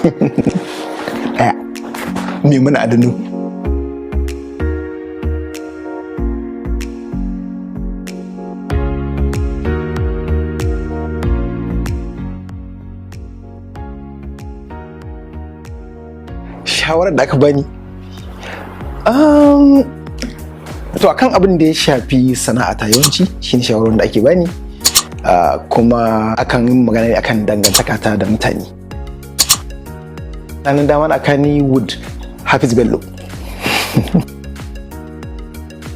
Ɗaya, Maimuna Adanu. Shawarar da aka bani, to, akan abin da ya shafi sana'ata, yawanci shine shawarar da ake bani, kuma akan yi magana ne akan dangantaka ta da mutane. Ranar dama na Kannywood, Hafiz Bello.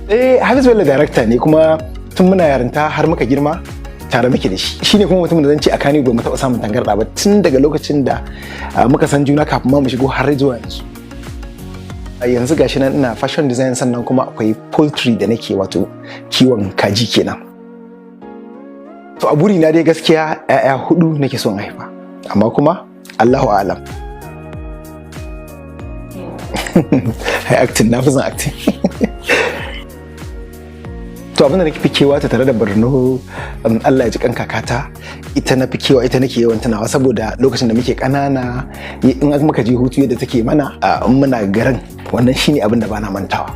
Eh, Hafiz Bello director ne, kuma tun muna yarinta har muka girma tare muke da shi. Shine kuma mutumin da zan ce a Kannywood ba mu taɓa samun tangarɗa ba tun daga lokacin da muka san juna kafin ma mu shigo har zuwa yanzu. A yanzu gashi nan ina fashion design, sannan kuma akwai poultry da nake, wato kiwon kaji kenan. To, a burina dai gaskiya 'ya'ya hudu nake son haifa, amma kuma Allahu a'alam. Ai acting, na fi son acting. To, abin da nake fi kewa ta tare da Borno, Allah ya ji kan kakata, ita na fi kewa, ita nake yawan tunawa, saboda lokacin da muke ƙanana, in muka je hutu, yadda take mana in muna garin. Wannan shine abin da bana mantawa.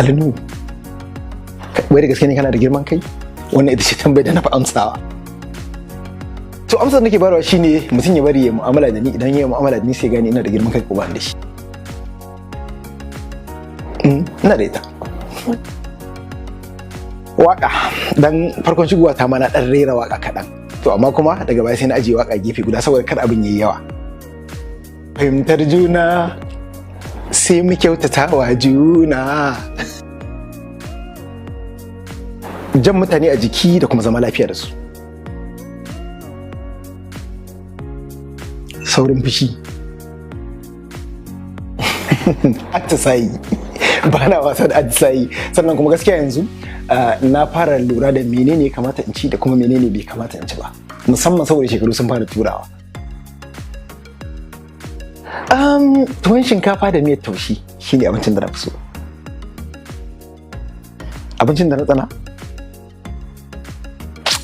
Alinu, wai da gaske ne kana da girman kai? Wannan ita ce tambayar da na fi amsawa. To, amsar da nake bayarwa shine mutum ya bari ya mu'amala da ni. Idan ya mu'amala da ni, sai gane ina da girman kai ko ba da shi. Ina da ita. Waka, dan farkon shigowa ta ma na dan rera waka kaɗan. To, amma kuma daga baya sai na ajiye waka gefe guda saboda kar abin yayi yawa. Fahimtar juna, sai mu kyautata wa juna, jan mutane a jiki da kuma zama lafiya da su. Saurin fushi, atisayi, ba na wasa da atisayi. Sannan kuma gaskiya yanzu na fara lura da menene kamata in ci da kuma menene bai kamata in ci ba, musamman saboda shekaru sun fara turawa. Tuwon shinkafa da miyar taushe shine abincin da na fi so. Abincin da na tsana,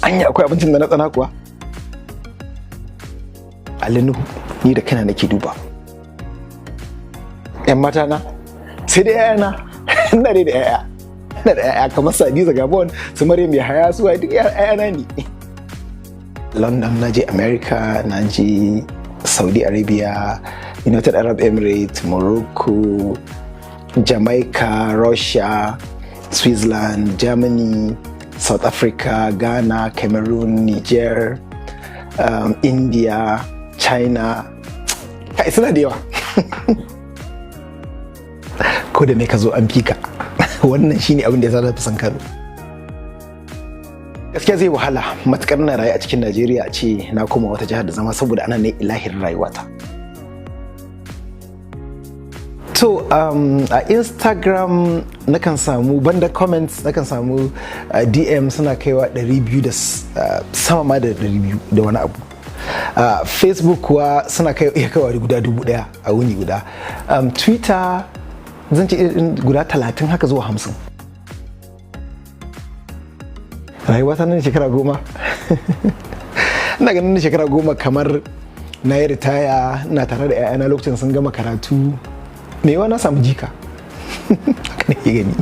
anya akwai abincin da na tsana kuwa? Alinu, ni da kaina nake duba yan mata na, sai dai 'ya'yana. Ina dai da 'ya'ya, ina da 'ya'ya kamar Sadiza Gabon, su Maryam Yahaya, su duk 'ya'yana ne. London, na je America, na je Saudi Arabia, United Arab Emirates, Morocco, Jamaica, Russia, Switzerland, Germany, South Africa, Ghana, Cameroon, Niger, India, China. Kai, suna da yawa. Ko da me ka zo an fika. Wannan shine abin da ya sa fi son Kano. Gaskiya zai wahala matukar na rayu a cikin Najeriya a ce na koma wata jihar da zama, saboda ana ne ilahirin rayuwata. To, a Instagram nakan samu, banda comments, nakan samu DM suna kaiwa 200 da sama ma da 200 da wani abu. Facebook kuwa suna kai iya kaiwa guda 1000 a wuni guda. Twitter zan ce irin guda 30 haka zuwa 50. Rayuwa ta nan shekara 10, ina ganin shekara 10 kamar na yi ritaya, ina tare da 'ya'yana lokacin sun gama karatu, mai na samu jika, haka nake gani.